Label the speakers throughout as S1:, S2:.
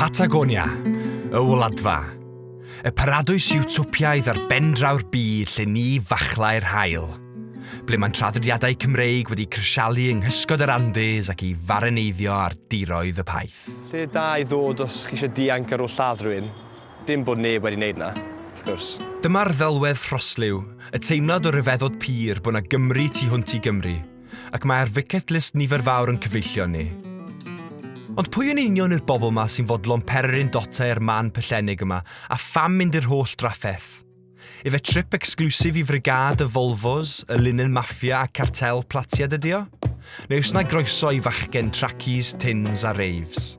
S1: Patagonia, y Wladfa. Y paradwys iwtopiaidd ar bendraw'r byd lle ni fachlai'r haul. Ble mae'n traddodiadau Cymreig wedi crisialu yng nghysgod yr Andes ac i farineiddio ar diroedd y paith.
S2: Lle da i ddod os chi eisiau dianc ar ôl lladd rhywun. Dim bod neb wedi wneud 'na, wrth gwrs.
S1: Dyma'r ddelwedd rhosliw, y teimlad o ryfeddod pur bod 'na Gymru tu hwnt i Gymru. Ac mae ar fucket list nifer fawr o'n cyfeillion ni. Ond pwy yn union yw'r bobl 'ma sy'n fodlon pererindota i'r man pellennig yma, a pham mynd i'r holl drafferth? Ife trip exclusive i frigâd y Volvos, y linen mafia a cartel platiad ydi o? Neu oes 'na groeso i fachgen trackies, tins a raves?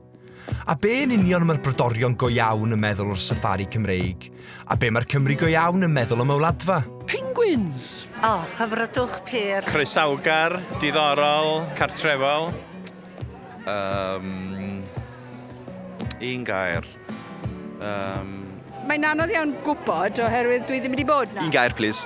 S1: A be yn union mae'r brodorion go iawn yn meddwl o'r saffari Cymreig? A be mae'r Cymry go iawn yn meddwl am y Wladfa?
S3: Penguins!
S4: O, hyfrydwch pur.
S5: Croesawgar, diddorol, cartrefol.
S6: Yym, un gair. Yym.
S7: Mae'n anodd iawn gwybod oherwydd dwi ddim wedi bod 'na.
S2: Un gair plîs.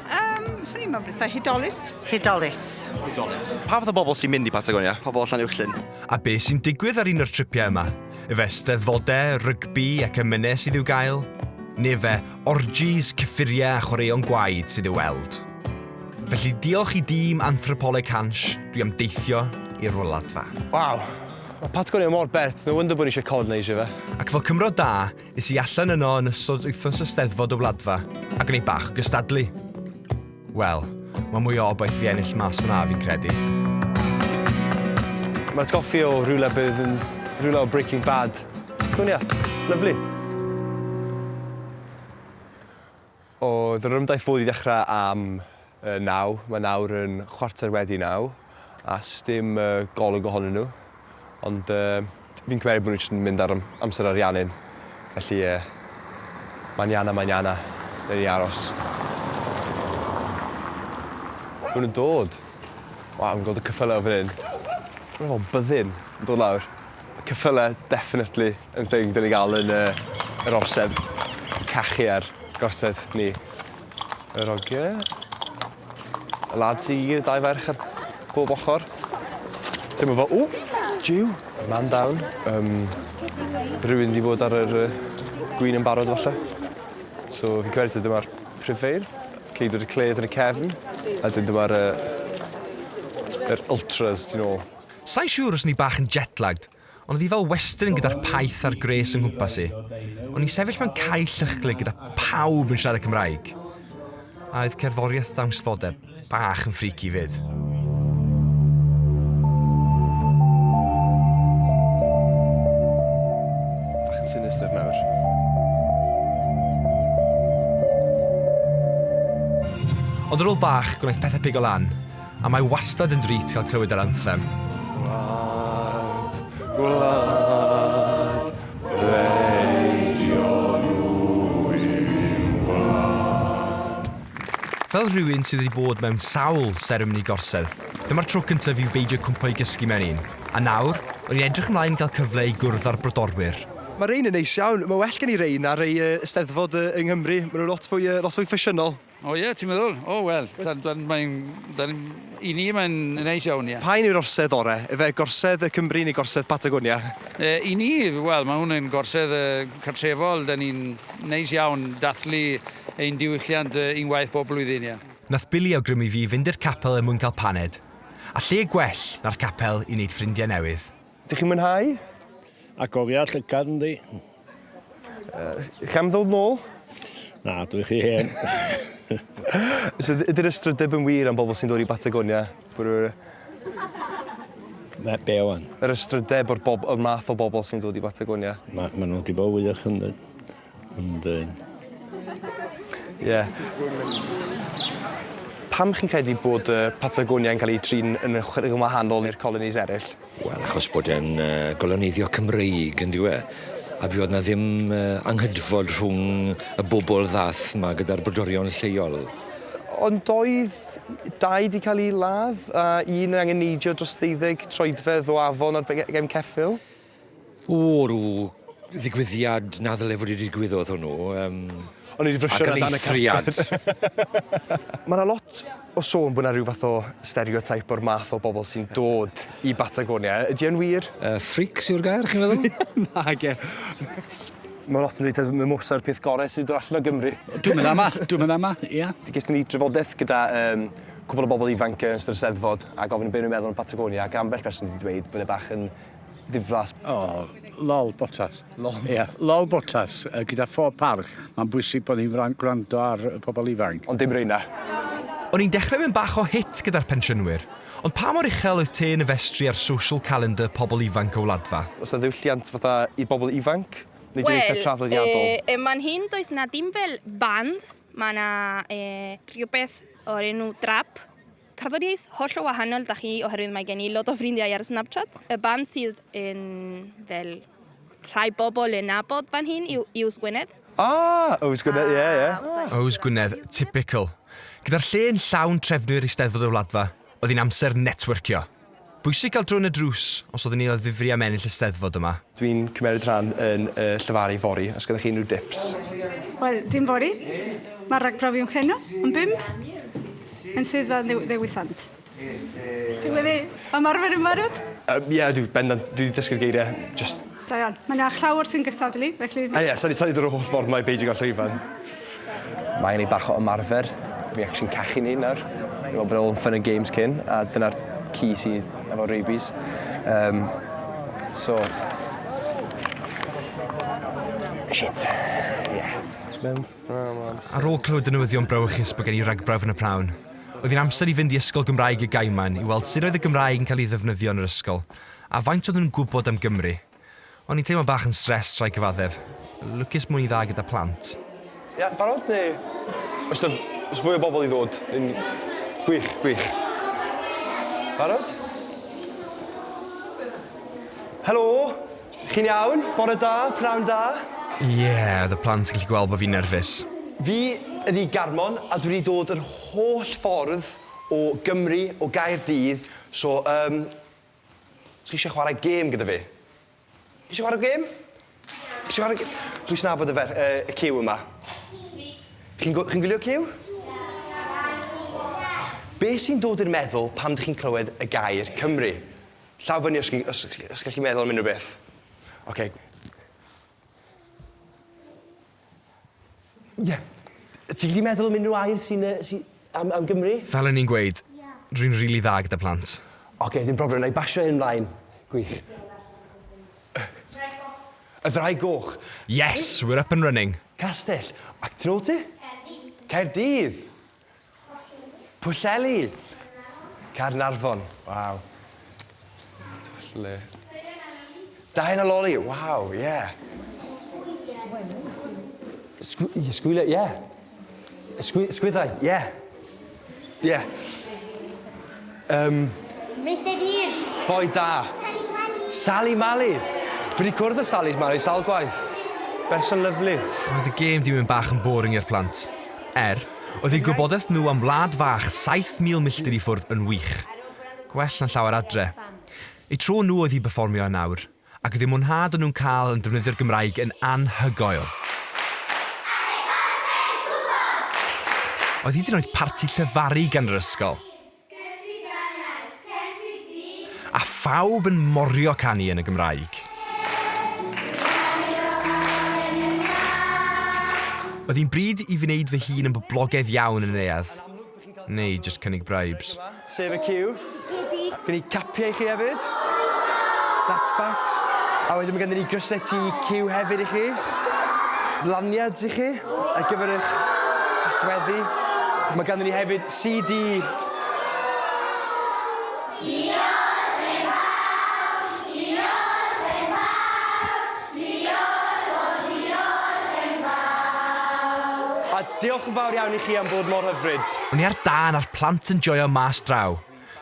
S7: Yym, swn i'n meddwl pethau hudolus.
S4: Hudolus.
S2: Hudolus. Pa fath o bobl sy'n mynd i Patagonia?
S8: Pobl o Llanuwchllyn.
S1: A be sy'n digwydd ar un o'r tripiau yma? Ife steddfodau, rygbi ac emynau sydd i'w gael? Neu ife orgies, cyffuriau a chwaraeon gwaed sydd i'w weld? Felly diolch i dîm Anthropoleg Hansh, dwi am deithio i'r Wladfa.
S2: Waw! Mae Patagonia mor bert, no wonder bod ni eisiau coloneisio fe.
S1: Ac fel Cymro da, Es i allan yno yn ystod wythnos Eisteddfod y Wladfa a gwneud bach o gystadlu. Wel, mae mwy o obaith fi ennill mas fan'na fi'n credu.
S2: Mae'r atgoffi o rhywle bydd yn rhywle o Breaking Bad. Patagonia, lyfli. Oedd yr ymdaith fod i ddechrau am naw, mae nawr yn chwarter wedi naw, a sdim golwg ohonyn nhw. Ond fi'n cymeryd bod nhw jyst yn mynd ar amser Ariannin. Felly mañana mañana, newn ni aros. Maen nhw'n dod! Waw, fi'n gweld y ceffylau o fan hyn. Maen nhw fel byddin yn dod lawr. Ceffylau definitely yn thing 'dyn ni gael yn yr orsedd. Cachu ar gorsedd ni. Yr ogie. Y lads i gyd, y dau ferch ar bob ochr. Teimlo fel, ww, jiw, man down. Um, rhywun wedi bod ar yr uh, gwin yn barod falle. So fi'n credu dyma'r prifeirdd, ceidwad y cledd yn y cefn, a dyn dyma'r uh, yr ultras tu nôl.
S1: Sai'n siŵr os o'n i bach yn jetlagged, ond oedd hi fel western gyda'r paith a'r gwres yng nghwmpas i. O'n i'n sefyll mewn cae llychlyd gyda pawb yn siarad Cymraeg. A oedd cerddoriaeth dawns flodau bach yn freaky 'fyd.
S2: Bach yn sinister nawr.
S1: Ond ar ôl bach, gwnaeth pethau pigo lan. A mae wastad yn drît cael clywed yr anthem.
S2: Gwlad, gwlad, bleidion nhw i'n gwlad.
S1: Fel rhywun sydd wedi bod mewn sawl seremoni gorsedd, dyma'r tro cyntaf i fi beidio cwmpo i gysgu mewn un. A nawr, o'n i'n edrych ymlaen i gael cyfle i gwrdd â'r brodorwyr.
S2: Mae rein yn neis iawn. Mae well gen i rein na rei Eisteddfod yng Nghymru. Maen nhw lot fwy, lot fwy ffasiynol.
S9: O ie, ti'n meddwl? O wel, dan, dan, mae'n, dan, i ni mae'n neis iawn, ie.
S2: Pa un yw'r orsedd ore? Ife gorsedd y Cymry neu gorsedd Patagonia?
S9: E, I ni, wel, mae hwn yn gorsedd cartrefol, dan ni'n neis iawn dathlu ein diwylliant unwaith bob blwyddyn, ie.
S1: Nath Billy awgrymu fi fynd i'r capel er mwyn cael paned. A lle gwell na'r capel i wneud ffrindiau newydd.
S2: Dych chi'n mwynhau?
S10: Agoriad llygad yndi.
S2: Uh, chi am ddod nôl?
S10: Na, dwi chi hen.
S2: so, ydy'r ystrydeb yn wir am bobl sy'n dod i Batagonia? Bod nhw...
S10: Na, be wan?
S2: Yr ystrydeb o'r, bob, o'r math o bobl sy'n dod i Batagonia.
S10: Ma, ma nhw wedi bod wych yn dweud. Ond...
S2: Ie. Yeah. Pam chi'n credu bod Patagonia yn cael ei trin yn ychydig yn wahanol i'r colonies eraill?
S11: Wel, achos bod e'n uh, goloneiddio Cymreig, yn diwe. A fi oedd na ddim uh, anghydfod rhwng y bobl ddath yma gyda'r brodorion lleol.
S2: Ond doedd dau di cael ei ladd a un angen neidio dros ddeuddeg troedfedd o afon ar gefn ceffyl?
S11: O, rhyw ddigwyddiad na ddyle fod wedi digwydd oedd hwnnw. Um...
S2: O'n i 'di brysio
S11: Ac yn
S2: dan y
S11: eithriad.
S2: Mae 'na lot o sôn bod 'na rhyw fath o stereotype o'r math o bobl sy'n dod i Batagonia. Ydy e'n wir?
S11: Freaks yw'r gair, chi'n feddwl?
S2: Nage. Mae lot yn dweud taw mimosa yw'r peth gorau sydd wedi dod allan o Gymru.
S9: Dwi'm yn ama, dwi'm yn ama, ia.
S2: Geston ni drafodaeth gyda um, cwpl o bobl ifanc yn ystod y Steddfod a gofyn be nhw'n meddwl am Patagonia ac ambell person wedi dweud bod e bach yn ddiflas.
S3: O, lol botas. Lol. Ia, lol botas, gyda phob parch. Mae'n bwysig bod ni'n gwrando ar y pobl ifanc.
S2: Ond dim reina.
S1: O'n i'n dechrau mynd bach o hit gyda'r pensiynwyr, ond pa mor uchel oedd te yn y festri ar social calendar pobl ifanc y Wladfa?
S2: Oes 'na ddiwylliant fatha i bobl ifanc? Neu 'di o'n eitha traddodiadol?
S8: Wel, yn man hyn does 'na dim fel band, mae 'na rhywbeth o'r enw trap. Cerddoriaeth hollol wahanol 'da chi oherwydd mae gen i lot o ffrindiau ar Snapchat. Y band sydd yn fel rhai bobl yn nabod fan hyn yw Yws Gwynedd.
S2: Ah! Yws Gwynedd, ie, ie.
S1: Yws Gwynedd, typical. Gyda'r lle yn llawn trefnwyr Eisteddfod y Wladfa, oedd hi'n amser networkio. Bwysig cael dro yn y drws os oeddwn i o ddifri am ennill y Steddfod yma.
S2: Dwi'n cymeryd rhan yn y llefaru fory, os gennych chi unrhyw dips?
S7: Wel, dim fory. Mae'r rhagbrofion heno yn bump yn swyddfa Ddewi Sant. Ti wedi ymarfer yn barod?
S2: Ie, dwi bendant, dwi wedi dysgu'r geiriau, just...
S7: Da iawn. Mae yna llawer sy'n gystadlu, felly...
S2: A ie, sa ni dod o'r holl ffordd 'ma i beidio gael llwyfan. Mae angen i bach o ymarfer. Fi actually'n cachu'n hun nawr. Fi'n meddwl bod e all yn fun and games cyn, a dyna'r ci sy efo rabies. Um, so... Shit. Yeah. Mewn ffrâm o amser.
S1: Ar ôl clywed y newyddion brawychus bod gen i ragbrawf yn y pnawn, oedd hi'n amser i fynd i Ysgol Gymraeg y Gaiman i weld sut oedd y Gymraeg yn cael ei ddefnyddio yn yr ysgol, a faint oedden nhw'n gwybod am Gymru. O'n i'n teimlo bach yn stressed rhaid cyfaddef. Lwcus mwy dda gyda plant.
S2: Ia, barod neu oes 'na oes fwy o bobl i ddod? Yn... Gwych, gwych. Barod? Helo! Chi'n iawn? Bore da, pnawn da?
S1: Ie, oedd y plant yn gallu gweld bod fi'n nerfus.
S2: Fi ydi Garmon a dwi 'di dod yr holl ffordd o Gymru, o Gaerdydd, so yym Os chi eisiau chwarae gêm gyda fi? Eisiau chwarae gêm? Eisiau chwarae gêm? Pwy sy'n nabod y fer, uh, y cyw yma? Fi. Chi'n chi gwylio cyw? Be sy'n dod i'r meddwl pam dych chi'n clywed y gair Cymru? Llaw fyny os, os, os gallu meddwl am unrhyw beth. Oce. Okay. Ie. Ti'n gallu meddwl am unrhyw air sy'n yy sy am am Gymru?
S1: Fel o'n i'n gweud, rwy'n rili dda gyda plant.
S2: Oce, ddim problem, wna i basio hyn mlaen. Gwych. Y Ddraig Goch.
S1: Yes, we're up and running.
S2: Castell. Ac tu ôl ti? Caerdydd. Caerdydd. Pwllheli. Caernarfon. Waw. Twll le. Diana Lolly, waw, ie. Sgwyliau, ie. Sgwyddau, ie. Ie. Um,
S12: Mr Urdd.
S2: Boi da. Sally Mally. Fi wedi cwrdd â Sally Mally sawl gwaith. Berson lyfli.
S1: Oedd y gêm 'di mynd bach yn boring i'r plant. Er, oedd eu gwybodaeth nhw am wlad fach 7,000 milltir i ffwrdd yn wych. Gwell na llawer adre. Eu tro nhw oedd i berfformio yn awr, ac oedd eu mwynhad o'n nhw'n cael yn defnyddio'r Gymraeg yn anhygoel. Oedd hyd yn oed parti llefaru gan yr ysgol. A phawb yn morio canu yn y Gymraeg. Oedd hi'n bryd i fi wneud fy hun yn boblogaidd iawn yn y neuadd. Neu jyst cynnig bribes.
S2: Sef y ciw. Gen i capiau i chi hefyd. Snapbacks. A wedyn mae gennym ni grysau T Q hefyd i chi. Lanyards i chi ar gyfer eich allweddi. Mae ganddyn ni hefyd CD. A diolch yn fawr iawn i chi am fod mor hyfryd.
S1: O'n i ar dân a'r plant yn joio mas draw,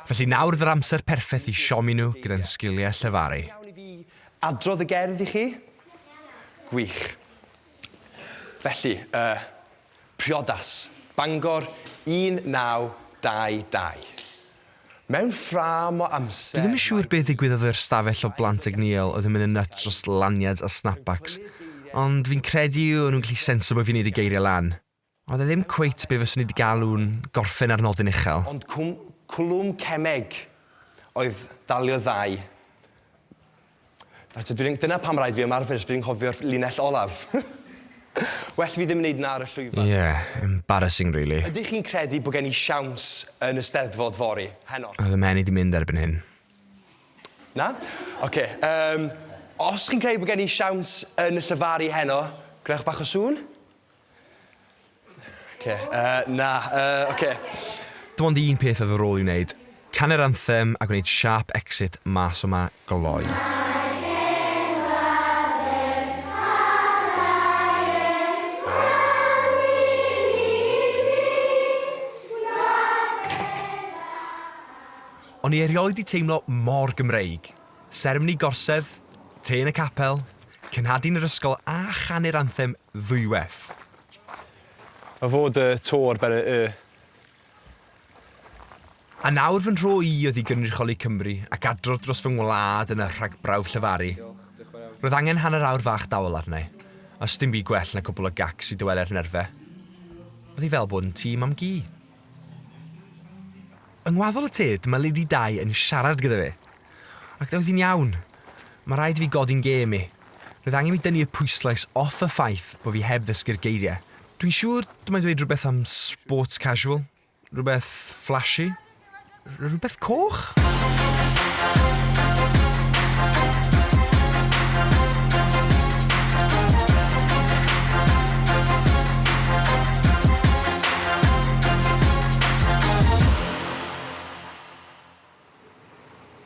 S1: felly nawr oedd yr amser perffeth i siomi nhw gyda'n sgiliau llefaru.
S2: Iawn i fi adrodd y gerdd i chi? Gwych. Felly, uh, priodas, Bangor 1922. Mewn ffrâm o amser...
S1: Dwi ddim yn siŵr be ddigwyddodd i'r stafell o blant ag Neil oedd yn mynd yn nuts dros lanyards a snapbacks, Ond fi'n credu o'n nhw'n gallu senso bod fi'n neud y geiriau lan. Oedd e ddim cweit be fyswn i wedi galw'n gorffen ar nodyn uchel.
S2: Ond cwm, cwlwm cemeg oedd dalio ddau. Reit, dwi'n, dyna pam rhaid fi ymarfer, os fi'n nghofio'r linell olaf. Well fi ddim wneud 'na ar y llwyfan.
S1: Ie, embarrassing really.
S2: Ydych chi'n credu bod gen i siawns yn y Steddfod fory, heno?
S1: Oedd 'y mhen i 'di mynd erbyn hyn.
S2: Na? Ocê, yym, os chi'n credu bod gen i siawns yn y llefaru heno, gwnewch bach o sŵn. Ocê, yy, na, yy, ocê.
S1: Dim ond un peth oedd ar ôl i'w wneud, canu'r anthem a gwneud sharp exit mas o 'ma gloi. O'n i erioed 'di teimlo mor Gymreig. Seremoni gorsedd, te yn y capel, cenhadu yn yr ysgol a chanu'r anthem ddwywaith.
S2: A fod y to ar ben y y.
S1: A nawr fy nhro i oedd i gynrychioli Cymru ac adrodd dros fy ngwlad yn y rhagbrawf llefaru. Roedd angen hanner awr fach dawel arna i, a 'sdim byd gwell na cwpwl o gacs i dawelu'r nerfe. Oedd hi fel bod yn tŷ mam-gu. Yng ngwaddol y te, dyma Lady Di yn siarad gyda fi. Ac doedd hi'n iawn. Mae rhaid i fi godi'n gêm i. Roedd angen i mi dynnu y pwyslais off y ffaith bod fi heb ddysgu'r geiriau. Dwi'n siŵr dyma'n dweud rhywbeth am sports casual, rhywbeth flashy, rhywbeth coch?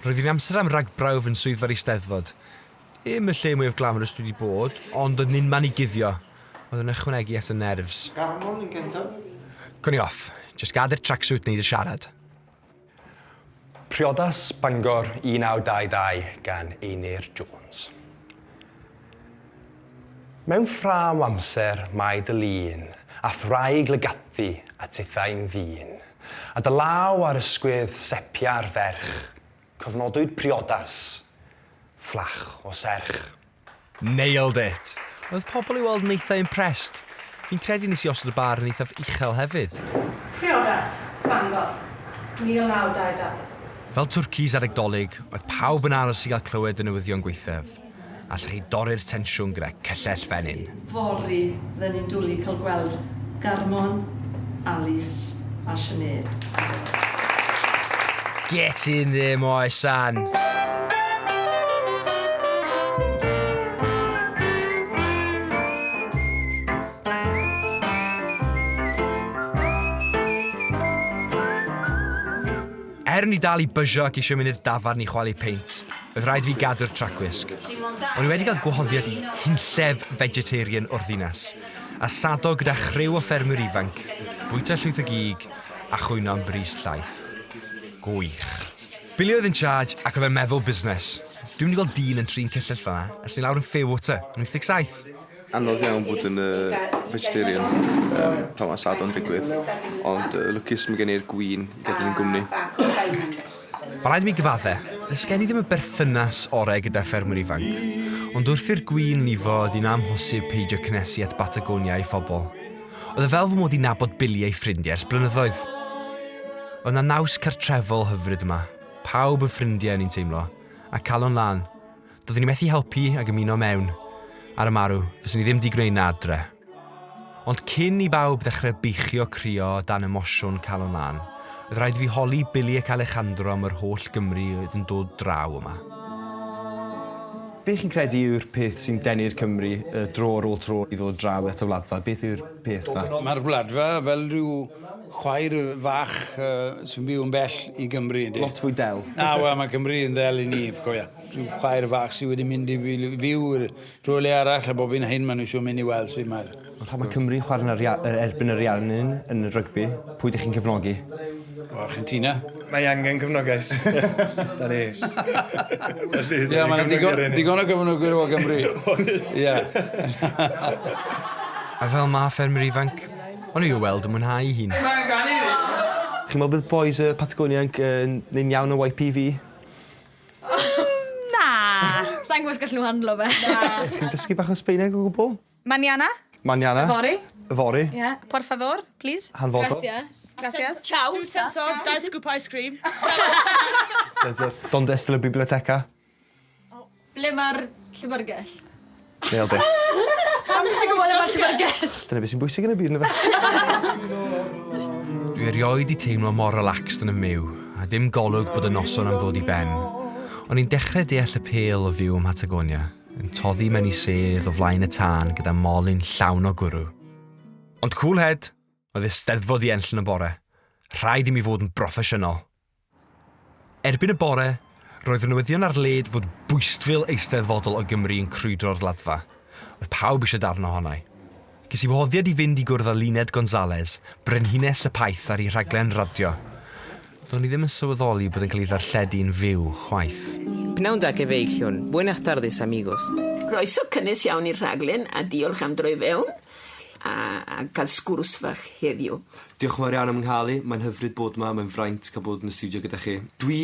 S1: Roedd hi'n amser am ragbrawf yn swyddfa'r Eisteddfod. Dim y lle mwyaf glamorous dwi wedi bod, ond oedd unman i guddio. Oedd yn ychwanegu at y nerves.
S12: Garmon yn gyntaf.
S1: Cwn i off. Jyst gad i'r tracksuit neud y siarad.
S2: Priodas Bangor 1922 gan Einir Jones. Mewn ffrâm o amser mae dy lun, A'th wraig lygaddu a tithau'n ddyn, A dy law ar ysgwydd sepia'r ferch, Cofnodwyd priodas, fflach o serch.
S1: Nailed it! Oedd pobl i weld yn eitha impressed. Fi'n credu nes i osod y bar yn eithaf uchel hefyd.
S13: Priodas, Bangor, 1922.
S1: Fel twrcis adeg 'Dolig, oedd pawb yn aros i gael clywed y newyddion gwaethaf. Allech chi dorri'r tensiwn gyda cyllell fenyn.
S14: Fory fydden ni'n dwlu cael gweld Garmon, Alys a Sinead.
S1: Get in there my son! Er o'n i dal i bysio ac eisiau mynd i'r dafarn i chwalu peint, oedd rhaid fi gadw'r tracwisg. O'n i wedi cael gwahoddiad i hunllef vegetarian o'r ddinas, a sado gyda chriw o ffermwyr ifanc, bwyta llwyth o gig, a chwyno am bris llaeth. Gwych. Billy oedd in charge ac oedd e'n meddwl busnes. Dwi'm 'di gweld dyn yn trin cyllell fel 'na ers ni lawr yn Fairwater yn 87.
S12: Anodd iawn bod yn uh, vegetarian um, pan mae Sadwrn digwydd, ond uh, lwcus mae gen i'r gwin i gadw fi'n gwmni.
S1: Mae rhaid i mi gyfadde, does gen i ddim y berthynas orau gyda ffermwyr ifanc, ond wrth i'r gwin lifo oedd hi'n amhosib peidio cynhesu at Batagonia a'i phobl. Oedd e fel fy mod i'n nabod Billy a'i ffrindiau ers blynyddoedd. Oedd 'na naws cartrefol hyfryd yma, pawb yn ffrindiau o'n i'n teimlo, a calon lân. Doeddwn i methu helpu ag ymuno mewn. Ar y marw, fyswn i ddim 'di gwneud 'na adre. Ond cyn i bawb ddechrau beichio crio o dan emosiwn calon lân, oedd rhaid i fi holi Billy ac Alejandro am yr holl Gymry oedd yn dod draw yma.
S2: Be chi'n credu yw'r peth sy'n denu'r Cymry dro ar ôl tro i ddod draw at y Wladfa? Beth yw'r peth 'na?
S9: Mae'r Wladfa fel rhyw chwaer fach sy'n byw yn bell i Gymru, yndi?
S2: Lot fwy del.
S9: Na, wel, mae Cymru yn ddel i ni, cofia. Rhyw chwaer fach sydd wedi mynd i fyw rhywle arall a bob un hyn maen nhw eisiau mynd i weld sut mae'r...
S2: Ond pan mae Cymru'n chwarae yn erbyn yr Ariannin yn y rygbi, pwy dych chi'n cefnogi?
S9: O, Argentina.
S12: Mae angen cefnogaeth. Da ni.
S9: Felly, da ni'n cefnogi'r un. Digon o gefnogwyr o Gymru.
S12: Oes.
S9: Ie.
S1: A fel ma ffermwyr ifanc, o'n i i'w weld yn mwynhau ei hun.
S9: Mae'n ganu!
S2: Chi'n meddwl bydd bois y Patagonia yn neu'n iawn o YPV?
S15: Na! Sa'n gwybod os gallen nhw handlo fe.
S2: Chi'n dysgu bach o Sbeineg o gwbl?
S16: Mañana.
S2: Mañana.
S16: Yfory.
S2: Yfory.
S16: Yeah. Por favor, please.
S2: Hanfodol.
S15: Gracias.
S16: Gracias.
S15: Ciao. Dw sensor, dau scoop ice cream.
S2: Sensor. Donde está la biblioteca?
S15: Ble mae'r llyfrgell?
S2: Nailed it.
S15: Pam nes i gwybod ble mae'r llyfrgell?
S2: Dyna beth sy'n bwysig yn y byd, yndyfe?
S1: Dwi erioed 'di teimlo mor relaxed yn 'y myw, a dim golwg bod y noson am ddod i ben. O'n i'n dechrau deall y pêl o fyw ym Mhatagonia, yn toddi mewn i sedd o flaen y tân gyda molyn llawn o gwrw. Ond cool head, oedd Eisteddfod i enll yn y bore. Rhaid i mi fod yn broffesiynol. Erbyn y bore, roedd y newyddion ar led fod bwystfil eisteddfodol o Gymru yn crwydro'r Wladfa. Oedd pawb eisiau darn ohonai. Ges i wahoddiad i fynd i gwrdd â Luned Gonzalez, brenhines y paith ar ei rhaglen radio. Do'n i ddim yn sylweddoli bod yn cael ei ddarlledu'n fyw, chwaith.
S17: Pnawn da gyfeillion, buenas tardes amigos.
S18: Croeso cynnes iawn i'r rhaglen a diolch am droi fewn a, a cael sgwrs fach heddiw.
S2: Diolch yn fawr iawn am 'y nghael i. Mae'n hyfryd bod 'ma, mae'n fraint cael bod yn y stiwdio gyda chi. Dwi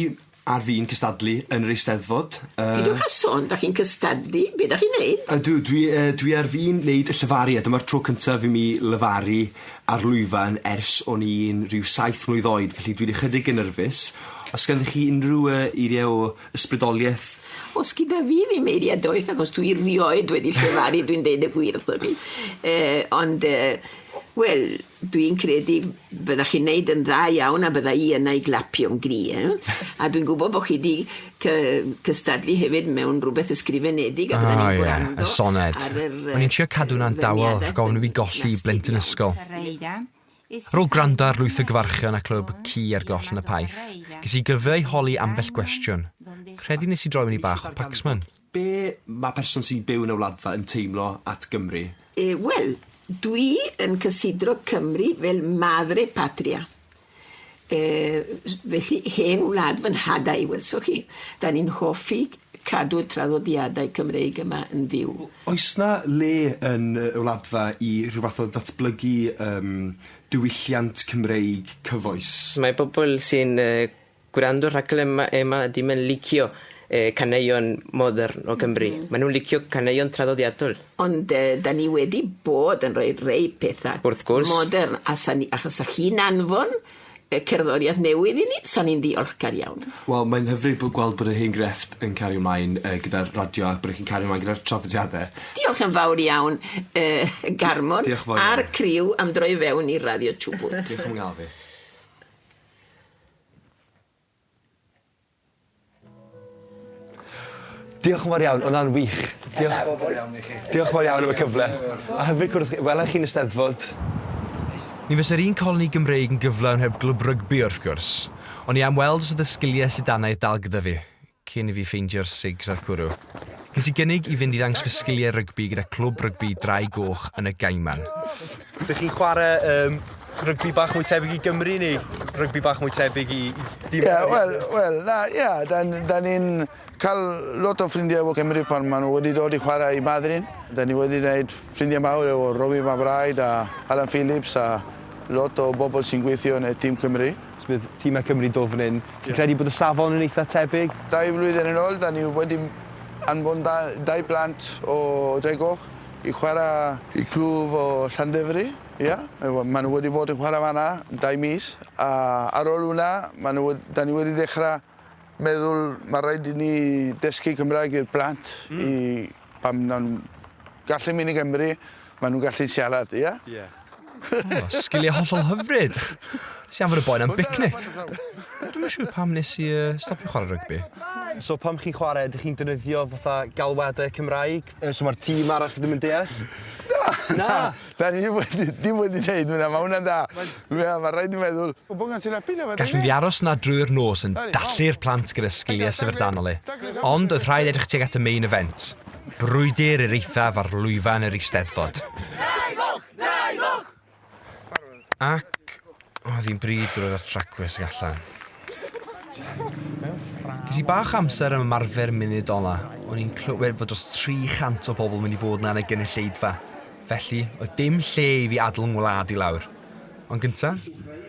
S2: ar fin cystadlu yn yr Eisteddfod. Yy...
S18: Peidiwch â sôn, 'dach chi'n cystadlu, be' 'dach chi'n neud?
S2: Ydw, dwi yy dwi ar fin neud y llefaru a dyma'r tro cyntaf i mi lefaru ar lwyfan ers o'n i'n rhyw saith mlwydd oed, felly dwi'n ychydig yn nyrfys. Os ganddoch chi unrhyw yy eirie o ysbrydolieth?
S18: O's gyda fi ddim eirie doeth achos dwi rioed wedi llefaru dwi'n deud y gwir wrthoch chi. Yy ond yy wel dwi'n credu byddach chi'n neud yn dda iawn a bydda i yna i glapio'n gry eh? A dwi'n gwybod bo' chi 'di cy- cystadlu hefyd mewn rwbeth ysgrifenedig a byddan
S1: O
S18: ni'n
S1: ie,
S18: gwrando
S1: y soned.
S18: ar yr
S1: O'n i'n trio cadw hwnna'n dawel rhag ofn i fi golli blentyn ysgol. Ar ôl gwrando ar lwyth o gyfarchion a clywed bod ci ar goll yn y paith, ges i gyfle i holi ambell gwestiwn. Credu nes i droi mewn i bach o Paxman.
S2: Be' ma' person sy'n byw yn y Wladfa yn teimlo at Gymru?
S18: Yy wel, dwi yn cysidro Cymru fel madre patria. Yy felly hen wlad fy nhadau, welsoch chi. 'Dan ni'n hoffi cadw'r traddodiadau Cymreig yma yn fyw.
S2: Oes 'na le yn y Wladfa i rhyw fath o ddatblygu yym diwylliant Cymreig cyfoes?
S17: Mae pobl sy'n yy gwrando rhaglen 'ma ema dim yn licio yy caneuon modern o Gymru. Ma' nw'n licio caneuon traddodiadol.
S18: Ond yy 'dan ni wedi bod yn rhoi rhei petha...
S17: Wrth gwrs.
S18: ...modern a sa ni achos 'sa chi'n anfon y cerddoriaeth newydd i ni, sa ni'n ddiolchgar iawn.
S2: Wel mae'n hyfryd bo' gweld bod yr hen grefft yn cario mlaen yy gyda'r radio a bod chi'n cario mlaen gyda'r traddodiade.
S18: Diolch yn fawr iawn yy Garmon.
S2: Diolch yn fawr iawn.
S18: A'r criw am droi fewn i Radio Chubut.
S2: Diolch am ga'l fi. Diolch yn fawr iawn, o' 'na'n wych. Diolch. Diolch yn fawr iawn am y cyfle. A hyfryd cwrdd chi. Wela i chi'n y Steddfod.
S1: Mi fysa'r un coloni Gymreig yn gyflawn heb glwb rygbi wrth gwrs. O'n i am weld os oedd y sgiliau sidanaidd dal gyda fi, cyn i fi ffeindio'r cigs a'r cwrw. Ces i gynnig i fynd i ddangos fy sgiliau rygbi gyda clwb rygbi Draig Goch yn y Gaiman.
S2: Dych chi'n chwarae yym rygbi bach mwy tebyg i Gymru neu rygbi bach mwy tebyg i i
S19: Ie, wel, wel, na, ie, dan, dan ni'n cael lot o ffrindiau o Cymru pan maen nhw wedi dod i chwarae i Madryn. Dan ni wedi gwneud ffrindiau mawr efo Robbie McBride a Alan Phillips a lot o bobl sy'n gweithio yn y tîm Cymru.
S2: So bydd tîmau Cymru dod fan hyn. Chi'n credu bod y safon yn eitha tebyg?
S19: Dau flwyddyn yn ôl, dan ni wedi anfon dau blant o Dregoch i chwarae i clwb o Llandovery. Ia, maen nhw wedi bod yn chwarae fan'na dau mis, a ar ôl hwnna, maen nhw, da ni wedi dechrau meddwl mae rhaid i ni dysgu Cymraeg i'r plant mm. i pam nhw'n gallu mynd i Gymru, maen nhw'n gallu siarad, ia?
S2: Ie.
S1: Oh, sgiliau hollol hyfryd. Nes i anfon y boi 'na am bicnic. Dwi'm yn siŵr pam nes i uh, stopio chwarae rygbi.
S2: So pam chi'n chwarae, ydych chi'n defnyddio fatha galwadau Cymraeg? So mae'r tîm arall ddim yn deall?
S19: Na! Na! Na, ni wedi, dim wedi neud hwnna, mae hwnna'n da. Mae ma rhaid i meddwl.
S1: Gallwn di aros 'na drwy'r nos yn dallu'r plant gyda sgiliau syfrdanol i. Ond oedd rhaid edrych tuag at y main event. Brwydr i'r eithaf ar lwyfan yr Eisteddfod. Ac oedd hi'n bryd drwy'r atracwys ag allan. Ges i bach o amser am ymarfer munud ola. O'n i'n clywed fod dros 300 o bobl mynd i fod 'na yn y gynulleidfa. Felly, oedd dim lle i fi adael 'ngwlad i lawr. Ond gynta,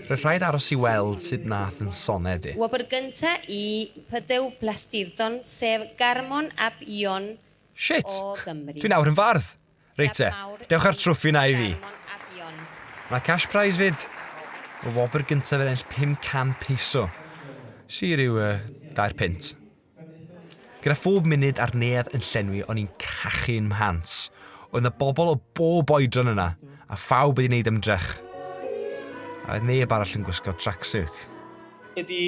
S1: roedd rhaid aros i weld sut nath yn soned i.
S16: Wobr gynta i Pydew Plastirton, sef Garmon ap Ion
S1: Shit!
S16: o Gymru.
S1: Dwi'n awr yn fardd! Reit te, dewch â'r trwffi 'na i fi. Mae cash prize fyd. Y wobr gyntaf yn ennill 500 peso. Si rhyw uh, dair pint. Gyda phob munud a'r nedd yn llenwi, o'n i'n cachu'n mhants. Oedd yna bobl o bob oedran yna, a phawb wedi wneud ymdrech. A oedd neb arall yn gwisgo tracksuit.
S20: Ydy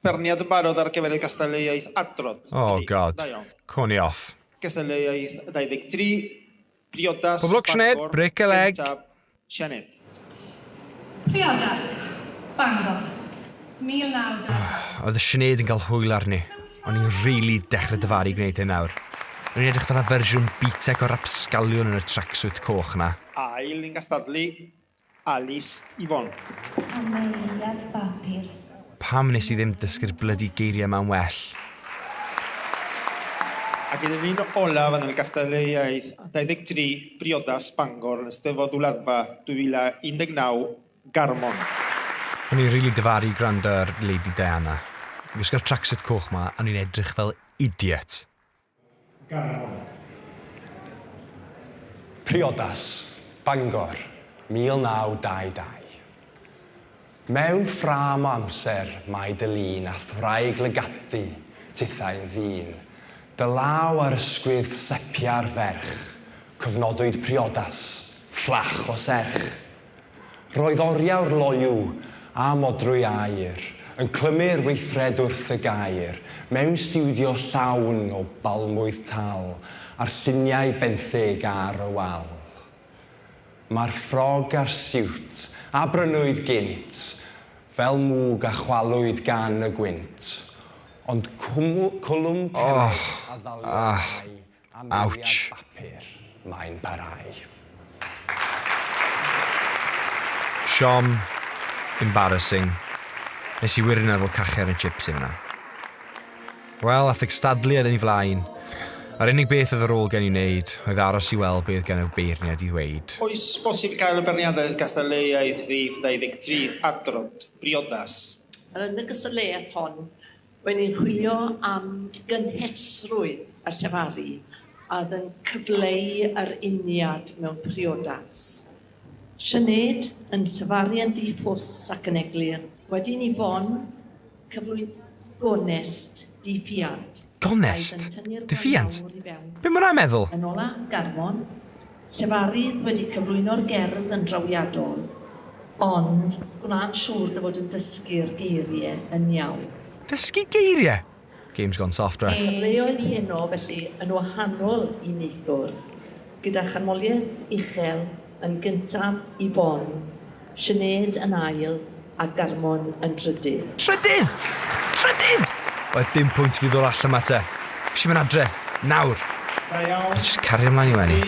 S20: beirniad yn barod ar gyfer y gystadleuaeth adrodd?
S1: Oh god,
S20: Da iawn.
S1: co ni off.
S20: Gystadleuaeth 23, priodas,
S1: Pob lwc, Sinead,
S20: Bangor,
S1: break a leg.
S20: gyntaf, Sianed.
S13: Priodas, Bangor, 1922.
S1: Oedd y Sinead yn cael hwyl arni. O'n i'n rili dechrau dyfaru gwneud hyn nawr. O'n i'n edrych fatha fersiwn B-Tech o rapsgalion yn y tracksuit coch na.
S20: Ail yn gystadlu, Alice Yvonne.
S16: Ameiliad bapur.
S1: Pam nes i ddim dysgu'r blydi geiriau ma'n well?
S20: Ac yn un olaf yn y gystadleuaeth 23, priodas Bangor yn Eisteddfod Wladfa 2019, Garmon.
S1: O'n i'n rili dyfaru gwrando ar Lady Diana. Gwisgo'r tracksuit coch ma, o'n i'n edrych fel idiot.
S20: Garmon.
S2: Priodas, Bangor, 1922. Mewn ffrâm o amser mae dy lun a thwraig lygathu tithau'n ddyn. Dy law ar ysgwydd sepia'r ferch, cofnodwyd priodas, fflach o serch. Roedd oriawr loyw a modrwy aur yn clymu'r weithred wrth y gair mewn stiwdio llawn o balmwydd tal a'r lluniau benthyg ar y wal. Mae'r ffrog a'r siwt a brynwyd gynt fel mwg a chwalwyd gan y gwynt. Ond cwlwm
S1: Oh,
S2: cerrig a ddaliodd
S1: ah,
S2: rhai a muriad
S1: ouch.
S2: bapur mae'n parhau.
S1: Siom, embarrassing. Nes i wirioneddol cachu ar y chips i fyna. Wel, ath y cystadlu ar ei flaen. A'r unig beth oedd ar ôl gen i wneud oedd aros i weld beth gen y beirniad i ddweud.
S20: Oes bosib cael y beirniadaeth gystadleuaeth rhif 23, adrodd, priodas?
S14: Yn y gystadleuaeth hon, When ni'n chwilio am gynhesrwydd a llefaru a oedd yn cyfleu yr uniad mewn priodas. Sianed yn llefaru yn ddiffws ac yn eglur. Wedyn Yvonne, cyflwyn gonest, diffuant.
S1: Gonest?
S14: Aeth yn tynnu'r
S1: Diffuant?
S14: mawr i fewn.
S1: Be mae hwnna'n meddwl?
S14: Yn ola, Garmon, llefarydd wedi cyflwyno'r gerdd yn drawiadol, ond gwna'n siŵr dy fod yn dysgu'r geiriau yn iawn.
S1: Dysgu geiriau? Game's gone soft, ref.
S14: Cyfleoedd heno, felly, yn wahanol i neithwr, gyda chanmoliaeth uchel yn gyntaf Yvonne, Sinead yn ail a Garmon yn drydydd.
S1: Trydydd! Trydydd! Oedd dim pwynt fi ddod allan ma te. Fi eisiau mynd adre. Nawr.
S20: Da iawn.
S1: A jyst cario ymlaen i wenu.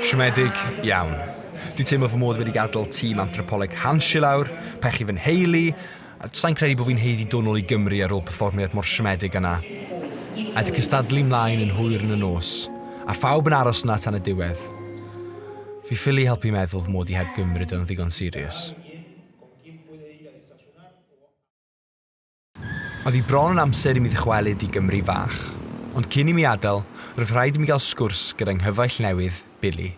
S1: Siomedig iawn. Dwi'n teimlo fy mod wedi gadael tîm anthropoleg Hans i lawr, pechu fy nheulu, a sa'n credu bod fi'n haeddu dod nôl i Gymru ar ôl perfformiad mor siomedig yna. Aeth y cystadlu mlaen yn hwyr yn y nos, a phawb yn aros yna tan y diwedd. Fi ffili helpu meddwl fy mod i heb gymryd yn ddigon serious. Oedd hi bron yn amser i mi ddychwelyd i Gymru fach, ond cyn i mi adael, roedd rhaid i mi gael sgwrs gyda nghyfaill newydd, Billy.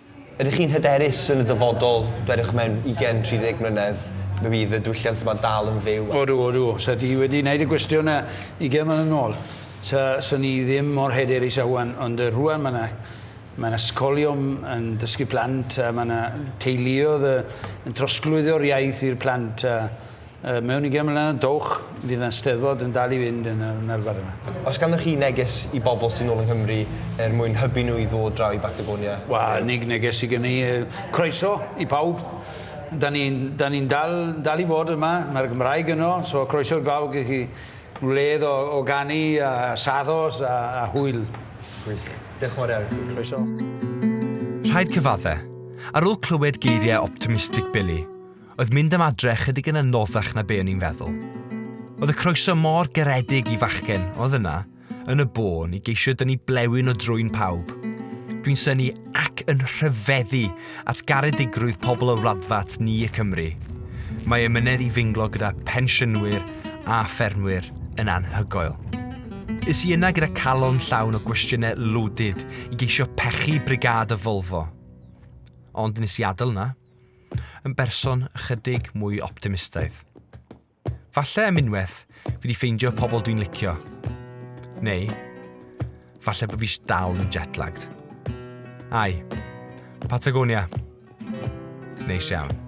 S2: Ydych chi'n hyderus yn y dyfodol, dwedwch mewn 20-30 mlynedd, mi fydd y diwylliant yma dal yn fyw?
S9: Odw, odw. Sa ti wedi wneud y gwestiwn yna 20 mlynedd yn ôl. Sa ni ddim mor hyderus â rwan, ond rwan mae yna mae yna ysgolion yn dysgu plant, a mae yna teuluoedd yn trosglwyddo'r iaith i'r plant. A mewn 20 mlynedd, dowch, fydd yna steddfod yn dal i fynd yn arfer yma.
S2: Os ganddoch chi neges i bobl sy'n ôl yng Nghymru er mwyn hybu nhw i ddod draw i Batagonia?
S9: Wel, unig neges i gynnu, croeso i pawb. Da ni'n ni dal i fod yma, mae'r Gymraeg yno, so croeso i bawb i chi wledd o ganu a sados a hwyl.
S2: Gwych. Diolch yn fawr iawn i ti.
S9: Croeso.
S1: Rhaid cyfadde, ar ôl clywed geiriau optimistic Billy, oedd mynd am adre chydig yn anoddach na be o'n i'n feddwl. Oedd y croeso mor garedig i fachgen oedd yna, yn y bôn i geisio dynnu blewyn o drwyn pawb. Dwi'n synnu ac yn rhyfeddu at garedigrwydd pobl y Wladfa at ni y Cymry. Mae emynedd i finglo gyda phensiynwyr a ffermwyr yn anhygoel. Es i yna gyda calon llawn o gwestiynau loaded i geisio pechu brigâd y Volvo. Ond nes i adael yna, yn berson ychydig mwy optimistaidd. Falle am unwaith, fi 'di ffeindio pobl dwi'n licio. Neu, falle bod fi dal yn jetlagged. Ai, Patagonia. Neis iawn.